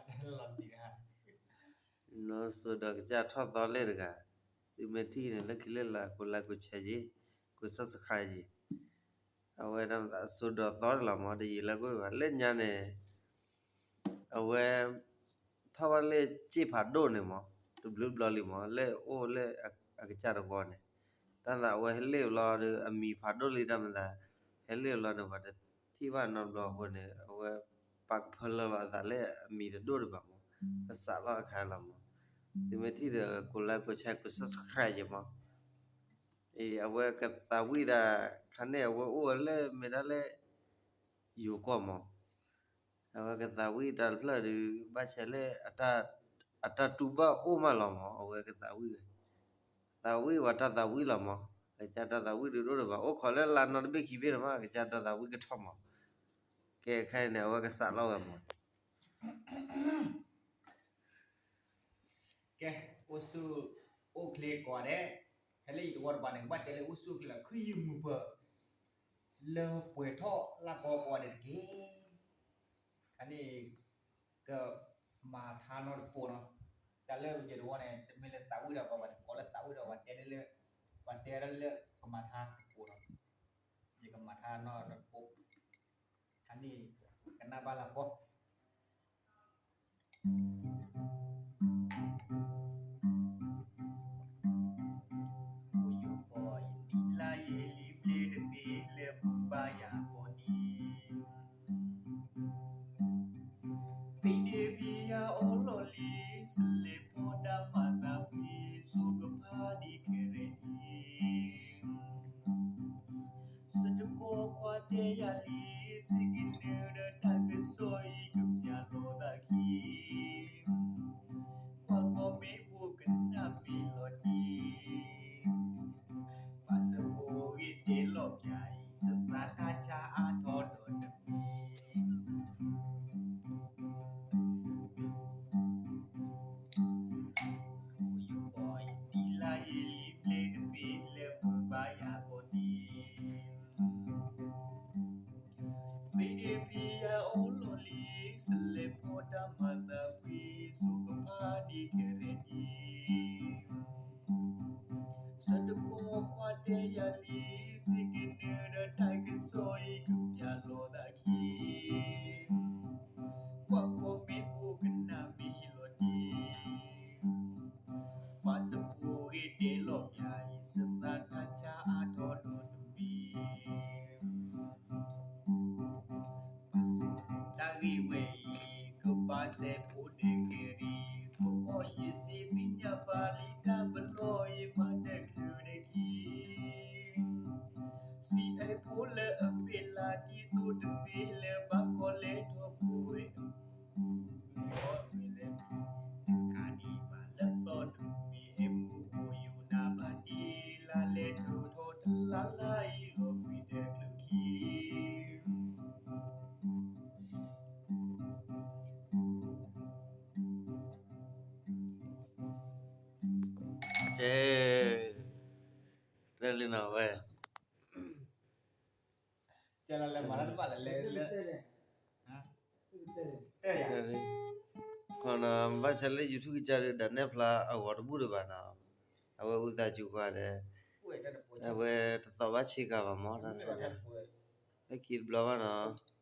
နီၢ်စိၤဒီးကစၢ်ထီၣ်သီလဲၣ်တဂၤ, သုမ့ၢ်ထံၣ်န့ၣ် လၢခံလၢလာ် ကိးlikeကိးshareယ့ၤ, ကိးsubscribeယ့ၤ, အဝဲဒၣ်အစိၤဒီးသီတလီၤမး တယံာ်လၢကွံာ်ဘၣ် လၢညါန့ၣ် အဝဲ ထီၣ်ဘၣ်လၢစ့ၣ်ဖးဒိၣ်န့ၣ်မး တဘျုးဘျီလံမး လၢအိၣ်လၢအကစၢ်တဝီန့ၣ်, တၢ်သးဝဲဟဲလ့ၣ်ဘျီဒီး အမံၤဖးဒိၣ်လံတၢ်မၤသး, ဟဲလ့ၣ်ဘျီန့ၣ် ပှၤတထံၣ်ဘၣ်နီတဘျီအဃိန့ၣ် အဝဲ ပာ်ကဖၢလၢလီၤအသးလၢအမံၤတဒိၣ်ဒံးဘၣ်မး, ကစးလီၤအခါလီၤမး, သုမ့ၢ်ထံၣ်ဒီး ကိးlikeကိးshare ကိးsubscribeယ့ၤမး, အဝဲကသးဝံၣ်ဒၣ် ခါန့ၣ်အဝဲအိၣ်ဝဲလၢမ့ၢ်ဒၣ်လၢ ယိၤကီၢ်မး, အဝဲကသးဝံၣ်တၢ်တဖျၢၣ်ဒီး ဘၣ်ဆဲးလၢ အတၢ်တူၢ်ဘၣ်အိၣ်မးလီၤမး အဝဲကသးဝံၣ်ဝဲ, သးဝံၣ်ဝဲတၢ်သးဝံၣ်လီၤမး, ကစၢ်တၢ်သးဝံၣ်ဒုးဒိၣ်ဒံးဘၣ် အိၣ်ခိးလၢလါနီတဘ့ၣ်ခံဘ့ၣ်တမး ကစၢ်တၢ်သးဝံၣ်ကထီၣ်မး, ကဲခဲအံၤန့ၣ် အဝဲကစးလီၤဝဲမး ကဲ, အိၣ်ဆူၣ်အိၣ်ချ့ကိးဂၤဒဲး, ဟဲလၢယတဝီတပၤန့ၣ် ကဘၣ်တဲလၢအိၣ်ဆူၣ်အိၣ်ချ့လီၤ ခုယုၢ်မုာ်ပၢၢ် လၢပှဲၤထီၣ်လၢကီကိးဂၤဒဲးတက့ၢ်. အန့ၣ် ကမၤထါနီတပိနီၤ, တၢ်လၢယတဝီန့ၣ် တမ့ၢ်လၢသးဝံၣ်ဒီးပှၤဘၣ် တကိးလၢသးဝံၣ်ဒီးပှၤဘၣ် တဲလၢ ပှၤတဲဒၣ်လၢကမၤထါတပိနီၤ, ယကမၤထါနီတပိ အန့ၣ် ကနၣ်ဘၣ်လၢပီ ယိၤကီၢ်ယနံၤလါယဲလံဘျ့တဘ့ၣ်လၢပှၤဘါယၤကီၢ်န့ၣ် သ့ဒ့ၣ်ဖံယၤအီလီၢ်လံ စလဲၤဖီတၢ်မၤသးဝံၤ စိကဖးဒံးခဲရဲၣ်န့ၣ် စတကီခွါတဲယၤလံ စ့ကနၢၤဒီးတၢ်ကစီၣ်အံၤကပျၢ်လီၤသးခံ ပှၤဂီၢ်မ့ၢ်အိၣ်ကနၣ်မ့ၢ်လီၤတံၢ် ပှၤစဖိဂ့ၤတဲလီၤပျၢ်အံၤ စသးတၢ်ဆါအါထီၣ်ဒီးတမံၤ ယိၤကီၢ်ယနံၤလါယဲလံဘျ့တဘ့ၣ်လၢပှၤဘါယၤကီၢ်န့ၣ် သ့ဒ့ၣ်ဖံယၤအီလီၢ်လံ စလဲၤဖီတၢ်မၤသးဝံၤ စိကဖးဒံးခဲရဲၣ်န့ၣ် စတကီခွါတဲယၤလံ စ့ကနၢၤဒီးတၢ်ကစီၣ်အံၤကပျၢ်လီၤသးခံ ပှၤဂီၢ်မ့ၢ်အိၣ်ကနၣ်မ့ၢ်လီၤတံၢ် ပှၤစဖိဂ့ၤတဲလီၤပျၢ်အံၤ စသးတၢ်ဆါအါထီၣ်ဒီးတမံၤ တၢ်ဂ့ၢ်ဝဲအံၤ ကဘၣ်စဲးဖိဒ့ကဲရံၤ ကအီၣ်ယစ့သ့ၣ်ညါဘၣ်လံတၢ်ပလီၢ်အံၤ ဘၣ်တချုးတက့ၢ် စံးအဲၣ်ဖိလၢအပ့ၢ်လၢတံၤသိးတသ့လၢၤ ဘၣ်ကီလဲၤထီၣ်ဖိဝဲ မ့ၢ်အီၣ်မ့ၢ်လဲၤ တကးဒံးဘၣ်လၢသီတမံၤမ့ၢ်အဲၣ်မူအိၣ်ယိာ်နၤဘၣ်ဒ် လါလဲၤထီၣ်ထီၣ်တလါလါအံၤလီၤကွံာ်တချုးခံ ကဲ တဲလံနီၤဝဲ ကဲလီၤလဲၤမၤတၢ်တဘၣ်လဲၣ်လဲၤလဲၤ တဲလံ ခီနီၤ ဘၣ်ဆၣ်လၢ YouTube ကစၢ်ဒီး ဒၣ်နဲၣ်ဖျါအဂီၤတဘူၣ်ဒံးဘၣ်နီၤ အဝဲအုၣ်သးစူၤကွၢ်ဒီး အဝဲတသီၣ်ဘၣ်ဆ့ကၤဘၣ်မး တၢ်တခါန့ၣ် လၢခံတဘျီဘၣ်နီၤ